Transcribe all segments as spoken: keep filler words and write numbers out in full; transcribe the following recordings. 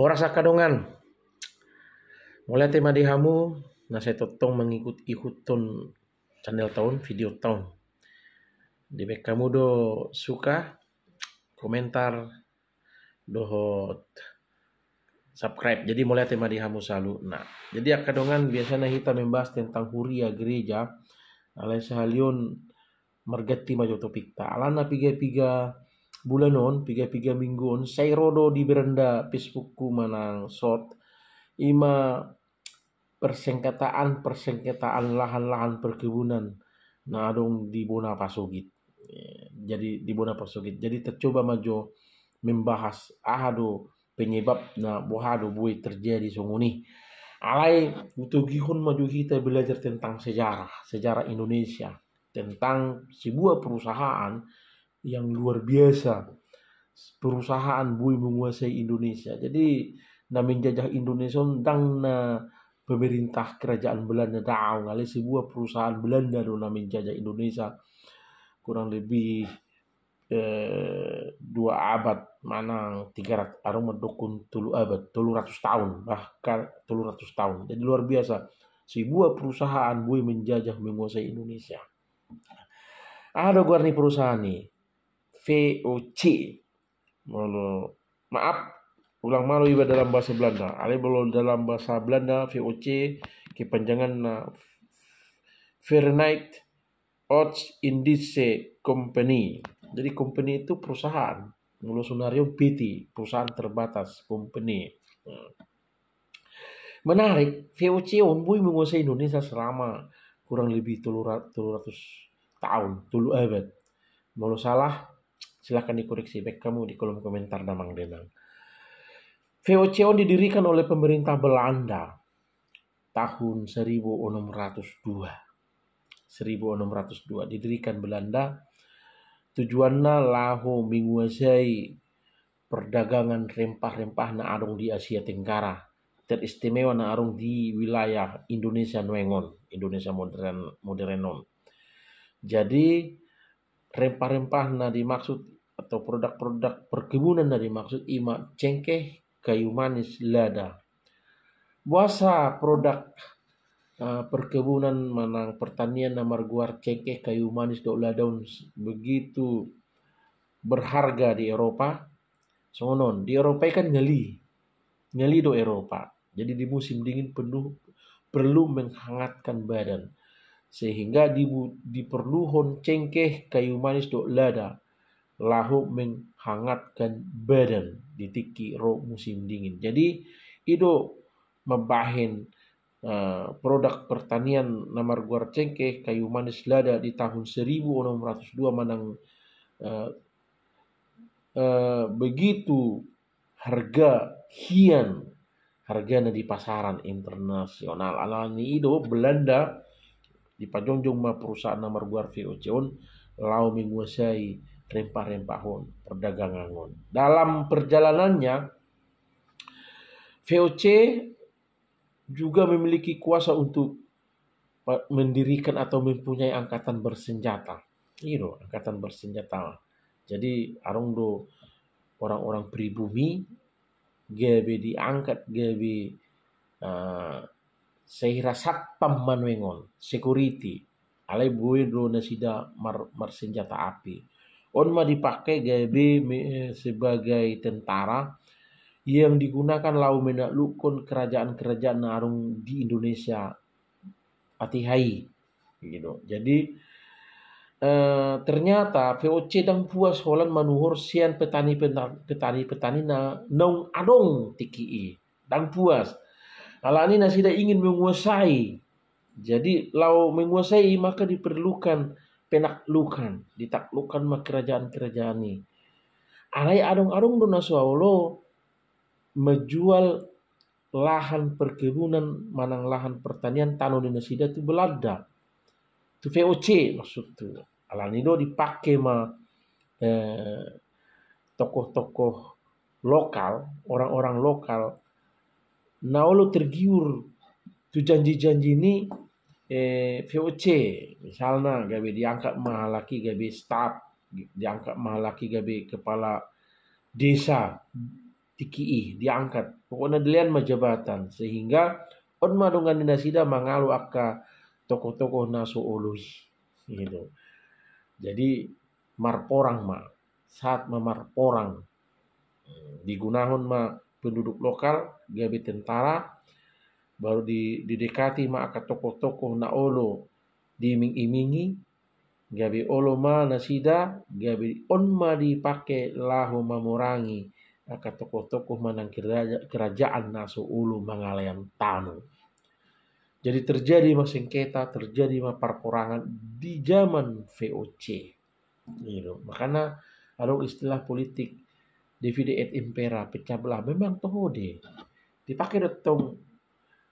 Horas angka dongan. Mauliate ma di hamu na sai tongtong mangihut-ihuthon channel ta on, video ta on. Dibaen hamu do suka, komentar, dohot subscribe. Jadi mauliate ma di hamu saluhutna. Jadi angka dongan, biasana hita membahas tentang huria, gereja, alai sahali on marganti ma jo topikta. Alana piga-piga bulan on, piga-piga minggu on, sai ro do di beranda Facebookku manang sot, ima persengketaan-persengketaan lahan-lahan perkebunan na adong di bona pasogit. Eh, jadi di bona pasogit. Jadi tacoba ma jo membahas aha do penyebabna, boha do boi terjadi songon i. Alai hutogihon ma jo hita belajar tentang sejarah, sejarah Indonesia, tentang sebuah perusahaan yang luar biasa, perusahaan boi menguasai Indonesia. Jadi na menjajah Indonesia on ndang na pemerintah kerajaan Belanda, daong, alai sebuah perusahaan Belanda do na menjajah Indonesia kurang lebih, eh, dua abad manang tiga ratus, adong mandok tolu abad, tolu ratus tahun, bahkan tolu ratus tahun. Jadi luar biasa, sebuah perusahaan boi menjajah, menguasai Indonesia. Aha do goar ni perusahaan i? V O C. Molo, maaf, ulang malo iba dalam bahasa Belanda. Alai molo dalam bahasa Belanda, V O C kepanjanganna Verenigde Oost-Indische Compagnie. Jadi company itu perusahaan. Molo sonari on P T, perusahaan terbatas, company. Hmm. Menarik, V O C on boi menguasai Indonesia selama kurang lebih tolu ratus, tolu ratus tahun, tolu abad. Molo salah, silahkan dikoreksi baen hamu di kolom komentar, damang dainang. V O C on didirikan oleh pemerintah Belanda tahun seribu enam ratus dua. Seribu enam ratus dua didirikan Belanda. Tujuanna laho menguasai perdagangan rempah-rempah na adong di Asia Tenggara, teristimewa na adong di wilayah Indonesia nuaeng on, Indonesia modern, modern on. Jadi rempah-rempah na dimaksud atau produk-produk perkebunan na dimaksud ima cengkeh, kayu manis, lada. Boasa produk, eh, perkebunan manang pertanian na margoar cengkeh, kayu manis dohot lada on begitu berharga di Eropa? Songon on, di Eropa i kan nyali, nyali do Eropa. Jadi di musim dingin penuh, perlu menghangatkan badan. Sehingga dibu-, diperluhon cengkeh, kayu manis dohot lada laho menghangatkan badan di tingki ro musim dingin. Jadi i do mambahen, eh, produk pertanian na margoar cengkeh, kayu manis, lada di tahun seribu enam ratus dua manang, eh, eh, begitu harga hian, hargana di pasaran internasional. Alani i do Belanda dipajongjong ma perusahaan na margoar V O C on laho menguasai rempah-rempah on, perdagangan on. Dalam perjalanannya, V O C juga memiliki kuasa untuk pa-, mendirikan atau mempunyai angkatan bersenjata. I do, angkatan bersenjata. Jadi adong do orang-orang pribumi gabe diangkat gabe, eh, sehira satpam ma nuaeng on, security. Alai boi do nasida mar-, marsenjata api. On ma dipake gabe me-, sebagai tentara yang digunakan laho menaklukkon kerajaan-kerajaan na adong di Indonesia atiha i. Gitu. Jadi, eh, ternyata V O C ndang puas holan manuhor sian petani-peta-, petani-petani na naung adong tingki i. Ndang puas. Alani nasida ingin menguasai. Jadi laho menguasai maka diperlukan penaklukan, ditaklukkan ma kerajaan-kerajaan i. Alai adong-adong do na so olo menjual lahan perkebunan manang lahan pertanian tano ni nasida tu Belanda, tu V O C maksudhu. Alani do dipake ma, eh, tokoh-tokoh lokal, orang-orang lokal na olo tergiur tu janji-janji ni, eh, V O C. Misalna gabe diangkat ma halak i gabe staf, diangkat ma halak i gabe kepala desa, tingki i, diangkat. Pokokna dilean ma jabatan, sehingga on ma dongan ni nasida mangalo angka tokoh-tokoh na so olo i. Gitu. Jadi marporang ma, saat ma marporang. Digunahon ma penduduk lokal, gabe tentara, baru di, didekati ma angka tokoh-tokoh na olo diiming-imingi, gabe olo ma nasida, gabe on ma dipake laho mamorangi angka tokoh-tokoh manang keraja-, kerajaan na so olo mangalean tano. Jadi terjadi ma sengketa, terjadi ma parporangan di zaman V O C. Gitu. Makana adong istilah politik divide et impera, pecah belah. Memang toho do. Dipake do tong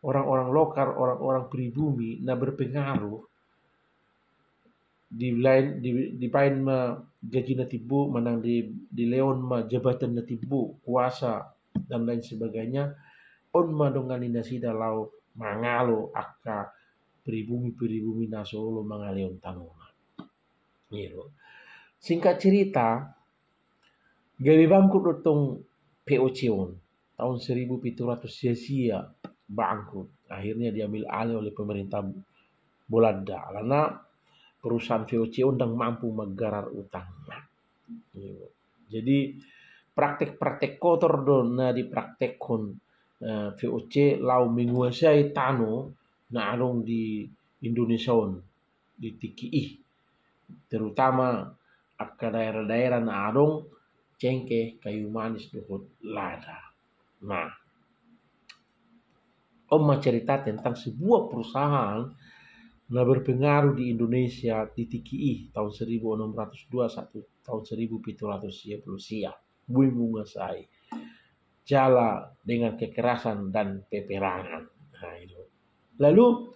orang-orang lokal, orang-orang pribumi na berpengaruh, di lain, di, dibaen ma gaji na timbo, manang di, dilehon ma jabatan na timbo, kuasa, dan lain sebagainya, on ma dongan ni nasida laho mangalo angka pribumi-pribumi na so olo mangalehon tanona. Gitu. Singkat cerita, gabe bangkrut do tong V O C on. Tahun seribu pitu ratus sia sia bangkrut. Akhirnya diambil alih oleh pemerintah Belanda. Alana perusahaan V O C on ndang mampu manggarar utangna. Gitu. Jadi praktek-praktek kotor do na dipraktekhon, eh, V O C laho menguasai tano na adong di Indonesia on di tingki i, terutama angka daerah-daerah na adong cengkeh, kayu manis dohot lada. Nah, on ma cerita tentang sebuah perusahaan na berpengaruh di Indonesia di tingki i, tahun seribu enam ratus dua satu, tahun seribu pitu ratus sia pulu sia, boi menguasai jala dengan kekerasan dan peperangan. Nah, itu. Lalu,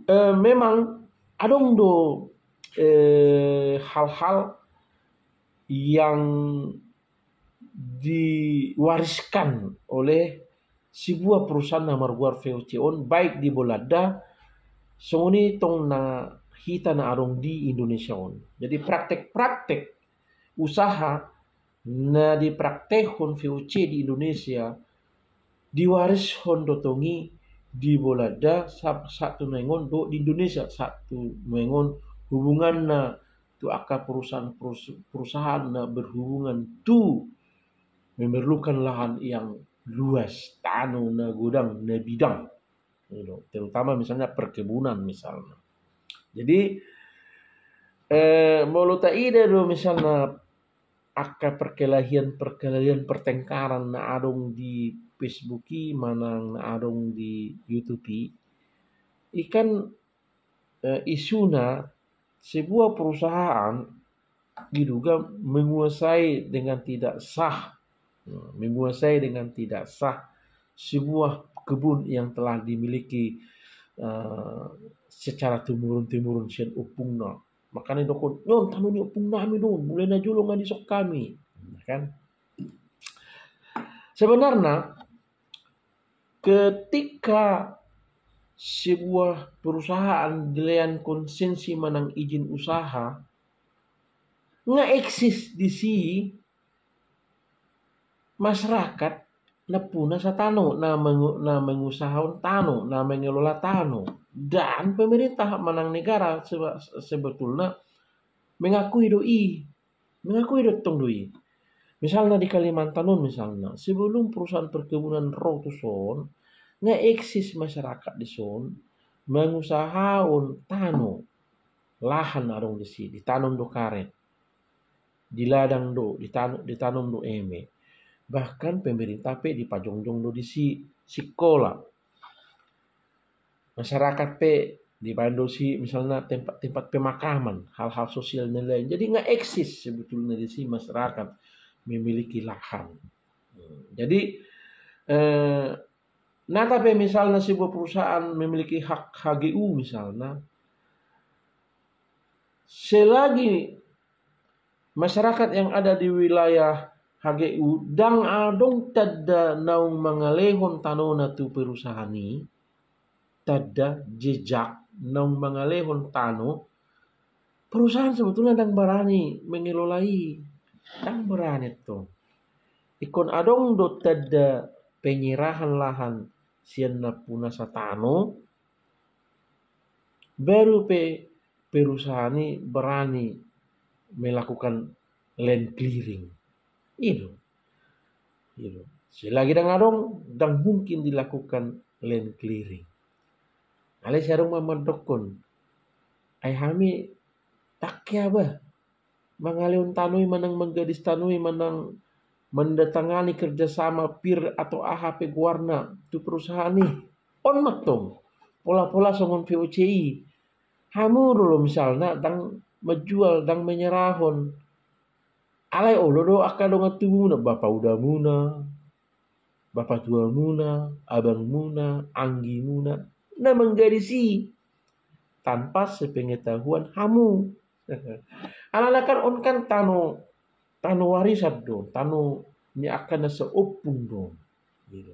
eh, memang adong do, eh, hal-hal yang diwariskan oleh sebuah perusahaan na margoar V O C on, baik di Belanda, songon i tong na hita na adong di Indonesia on. Jadi praktek-praktek usaha na dipraktekhon V O C di Indonesia, diwarishon do tong i di Belanda sa-, sahat tu nuaeng on dohot di Indonesia sahat tu nuaeng on, hubunganna tu angka perusahaan, perus-, perusahaan na berhubungan tu memerlukan lahan yang luas, tano na godang, na bidang. Gitu. Terutama misalnya perkebunan misalnya. Jadi, eh, molo taida do misalnya angka perkelahian-perkelahian pertengkaran na adong di Facebook i, manang na adong di YouTube i, i kan, eh, isuna sebuah perusahaan diduga menguasai dengan tidak sah, menguasai dengan tidak sah sebuah kebun yang telah dimiliki, eh, secara temurun-temurun sian ompungna. Makana didokkon, "Nyon, tano ni ompung nami do on, mulai na jolo nga dison hami." Nah, kan? Sebenarna, ketika sebuah perusahaan dilean konsensi manang izin usaha, nga eksis disi masyarakat nampuna satano, na mengu-, na mengusahahon tano, na mengelola tano. Dan pemerintah manang negara sebe-, sebetulna mengakui do i. Mengakui do tong do i. Misalna di Kalimantan on misalna, sebelum perusahaan perkebunan ro tuson, nga eksis masyarakat dison mangusahahon tano, lahan adong disi, ditanom do karet, di ladang do, ditano-, ditanom do eme. Bahkan pemerintah pe dipajongjong do disi sikola. Masyarakat pe dibaen do disi misalna tempat-tempat pemakaman, hal-hal sosial dan lain. Jadi nga eksis sebetulna disi masyarakat memiliki lahan. Hmm, jadi, eh, nata pe misalna sebuah perusahaan memiliki hak H G U misalna, selagi masyarakat yang ada di wilayah H G U ndang adong tanda naung mangalehon tanona tu perusahaan i, tanda jejak naung mangalehon tano, perusahaan sebetulna ndang barani mengelola i, ndang barani tong. Ingkon adong do tanda penyerahan lahan sian nampunasa tano, baru pe perusahaan i berani melakukan land clearing. I do. I do. Selagi ndang adong, ndang mungkin dilakukan land clearing. Alai sai adong ma mandokkon, ai hami ndang hea bah mangalehon tano i manang manggadis tano i manang mandatangani kerjasama pir atau aha pe goarna tu perusahaan i. On ma tong, pola-pola songon V O C i. Hamu do olo misalna ndang manjual, ndang menyerahon. Alai olo do angka dongan tubumuna, bapa udamuna, bapa tuamuna, abangmuna, anggimuna na manggadis i tanpa sepengetahuan hamu. Alana kan on kan tano, tano warisan do, tano ni angka na saompung do. Gitu.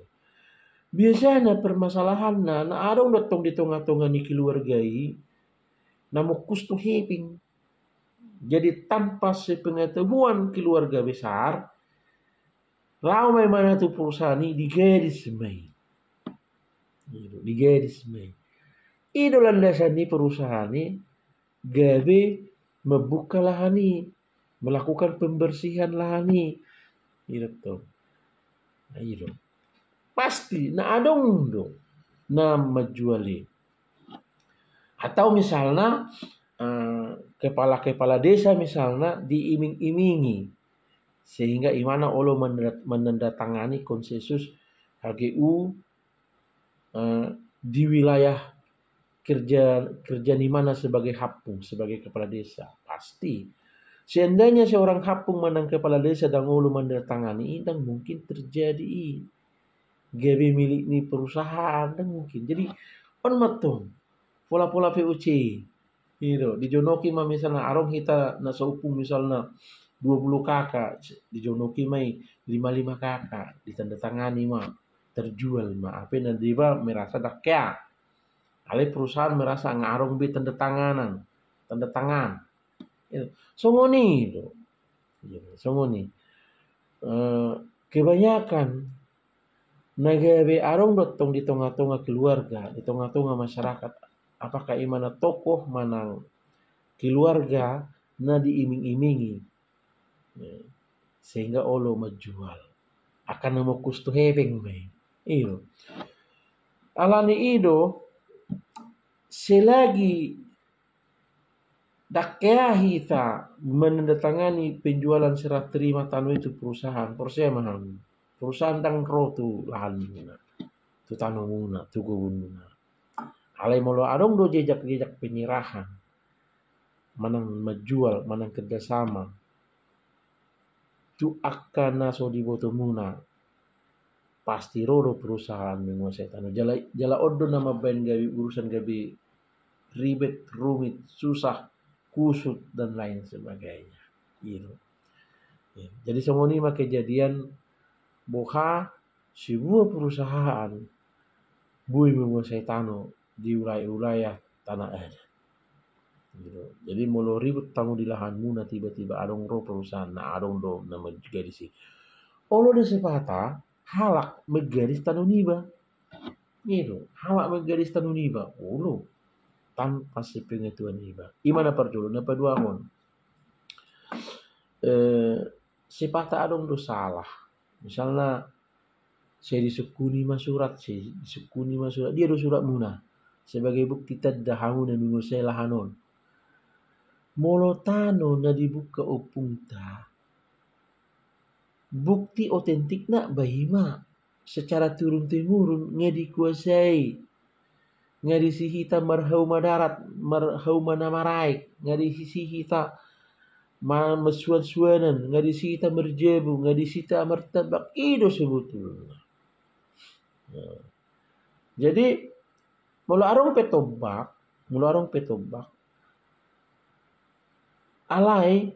Biasana permasalahanna na adong do tong di tonga-tonga ni keluarga i na mungkus tu hepeng. Jadi tanpa sepengetahuan keluarga besar, laho ma imana tu perusahaan i, digadis ma i. Gitu, digadis ma i. I do landasan ni perusahaan i gabe membuka lahan i, melakukan pembersihan lahan i. I do tong. Nah, i do. Pasti na adong do na manjual i. Atau misalna, eh, kepala-kepala desa misalna diiming-imingi, sehingga imana olo menandat-, menandatangani konsensus H G U, eh, di wilayah kerja, kerja ni imana sebagai hampung, sebagai kepala desa. Pasti. Seandainya seorang hampung manang kepala desa ndang olo menandatangani i, ndang mungkin terjadi i gabe milik ni perusahaan, ndang mungkin. Jadi on ma tong, pola-pola V O C. I do, dijonoki ma misalna, adong hita na saompung misalna dua puluh K K, dijonoki ma i lima lima K K, ditandatangani ma, terjual ma. Hape na deba merasa ndang hea. Alai perusahaan merasa nga adong be tanda tanganan, tanda tangan. I do. Songon i do. I do, songon i. Eh, kebanyakan na gabe adong do tong di tonga-tonga keluarga, di tonga-tonga masyarakat, apakah imana tokoh manang keluarga na diiming-imingi, ya, sehingga olo manjual. Angka na mungkus tu hepeng ma i. I do. Alani i do, selagi ndang hea hita menandatangani penjualan serah terima tano i tu perusahaan, porsea ma hamu, perusahaan ndang ro tu lahanmuna, tu tanomuna, tu gobunmuna. Alai molo adong do jejak-jejak penyerahan, manang manjual, manang kerjasama tu angka na so dibotomuna, pasti ro do perusahaan menguasai tano. Jala, jala on do na mambaen gabe urusan gabe ribet, rumit, susah, kusut, dan lain sebagainya. Gitu. Ya, jadi songon i ma kejadian boha sebuah perusahaan boi menguasai tano di wilayah-wilayah Tanah Adat. Gitu. Jadi molo ribut hamu di lahanmuna, tiba-tiba adong ro perusahaan, na adong do na manggadis i, olo do sipata halak manggadis tano niba. Gitu. Halak manggadis tano niba, olo, tanpa sepengetahuan niba. I ma na parjolo. Na paduahon, eh, sipata adong do salah. Misalna, sai disungkuni ma surat, sai disungkuni ma surat. Dia do suratmuna sebagai bukti tanda hamu na menguasai lahan on? Molo tano na dibuka ompungta, bukti otentikna bahen ma secara turun temurun nga dikuasai, nga disi hita marhauma darat, marhauma na maraek, nga disi hita ma-, marsuan-suanan, nga disi hita marjabu, nga disi hita martambak, i do sebetulna. Nah. Jadi molo adong pe tombak, molo adong pe tombak, alai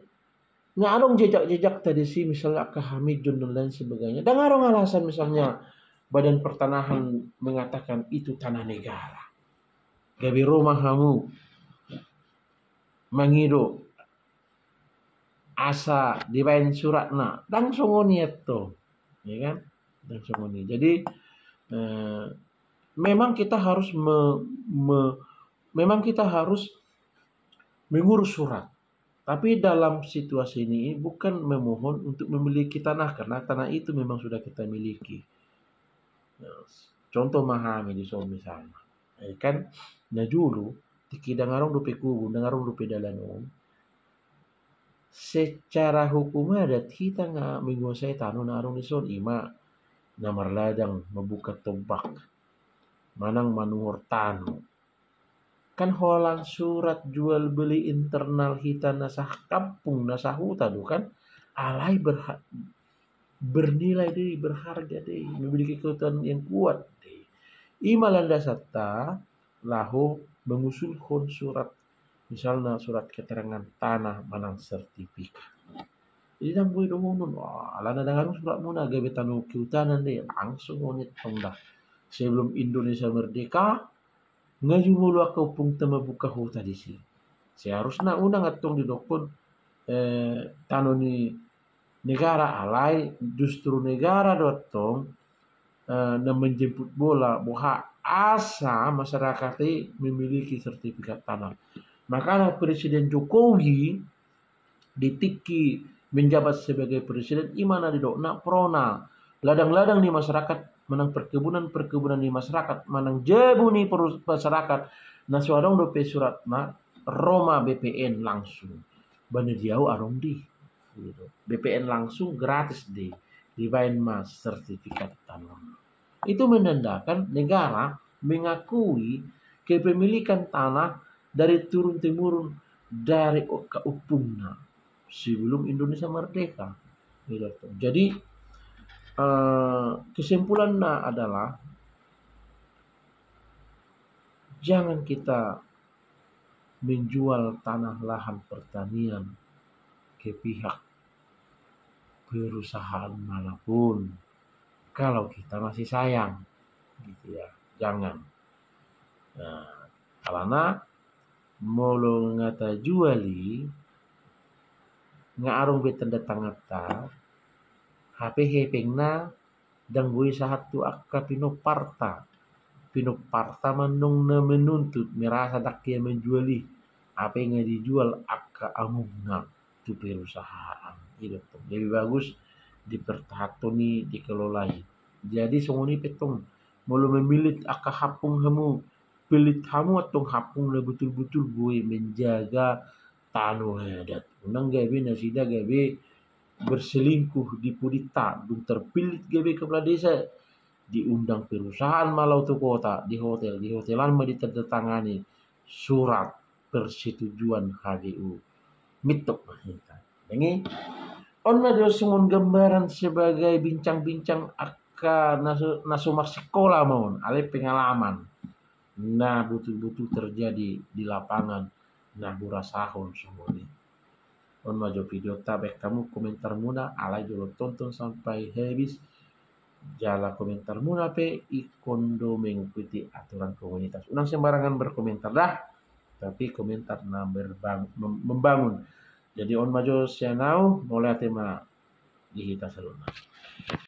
nga adong jejak-jejakta disi, misalnya angka hamijon dan lain sebagainya. Ndang adong alasan misalnya Badan Pertanahan mengatakan itu tanah negara. Gabe ro ma hamu mangido asa dibaen suratna. Ndang songon i antong. Ya kan? Dan semuanya. Jadi eh, memang kita harus me, me, memang kita harus mengurus surat. Tapi dalam situasi ini bukan memohon untuk memiliki tanah, karena tanah itu memang sudah kita miliki. Contoh ma hami dison misalna, kan na jolo tingki ndang adong dope kobun, ndang adong dope dalan on. Secara hukum adat hita nga menguasai tano na adong dison, ima na marladang mambuka tombak manang manuhor tano. Kan holan surat jual beli internal hita na sakampung, na sahuta do kan, alai berha, bernilai dei, berharga dei, memiliki kekuatan yang kuat dei. Ima landasanta laho mengusulhon surat, misalna surat keterangan tanah manang sertifikat. Jadi ndang boi dohonon, alana ndang adong suratmuna gabe tano kehutanan dei, langsung on i tong da. Sebelum Indonesia merdeka, nga jumolo angka ompungta mambuka huta disi. Seharusna unang antong didokkon eh, tano ni negara, alai justru negara do antong eh, na menjemput bola, boha asa masyarakat i memiliki sertifikat tanah. Makana Presiden Jokowi di tingki menjabat sebagai presiden, ima na didokna prona, ladang-ladang ni masyarakat manang perkebunan-perkebunan ni masyarakat manang jabu ni perus, masyarakat na so adong dope suratna, ro ma B P N langsung. Ba na di au adong dei. B P N langsung gratis dei, dibaen ma sertifikat tanah. Itu menandakan negara mengakui kepemilikan tanah dari turun temurun dari ompungna sebelum Indonesia merdeka. Jadi eh, kesimpulannya adalah jangan kita menjual tanah lahan pertanian ke pihak perusahaan manapun kalau kita masih sayang, gitu ya, jangan. Nah, alana molo nga tajual i, nga adong be tanda tanganta, hape hepengna ndang boi sahat tu angka pinomparta. Pinomparta ma antong na menuntut, merasa ndang hea menjual i, hape nga dijual angka amongna tu perusahaan. Jadi bagus dipertahanhon i, dikelola i. Jadi songon i pe tong, molo memillit angka hampung hamu, pillit hamu antong hampung na betul-betul boi menjaga tano adat. Unang gabe nasida gabe berselingkuh di pudinta, dung terpillit gabe kepala desa, diundang perusahaan ma laho tu kota, di hotel, di hotelan ma ditandatangani surat persetujuan H G U. Mitop ma hita. Jadi on ma jo songon gambaran sebagai bincang-bincang angka na so, na so marsikola ma on, alai pengalaman na betul-betul terjadi di lapangan na hurasahon songon i. On ma jo videonta, baen hamu komentarmuna, alai jolo tonton sampai habis. Jala komentarmuna pe ingkon do mengikuti aturan komunitas. Unang sembarangan berkomentar dah, tapi komentar na berbang, mem, membangun. Jadi on ma jo sian au, mauliate ma di hita saluhutna.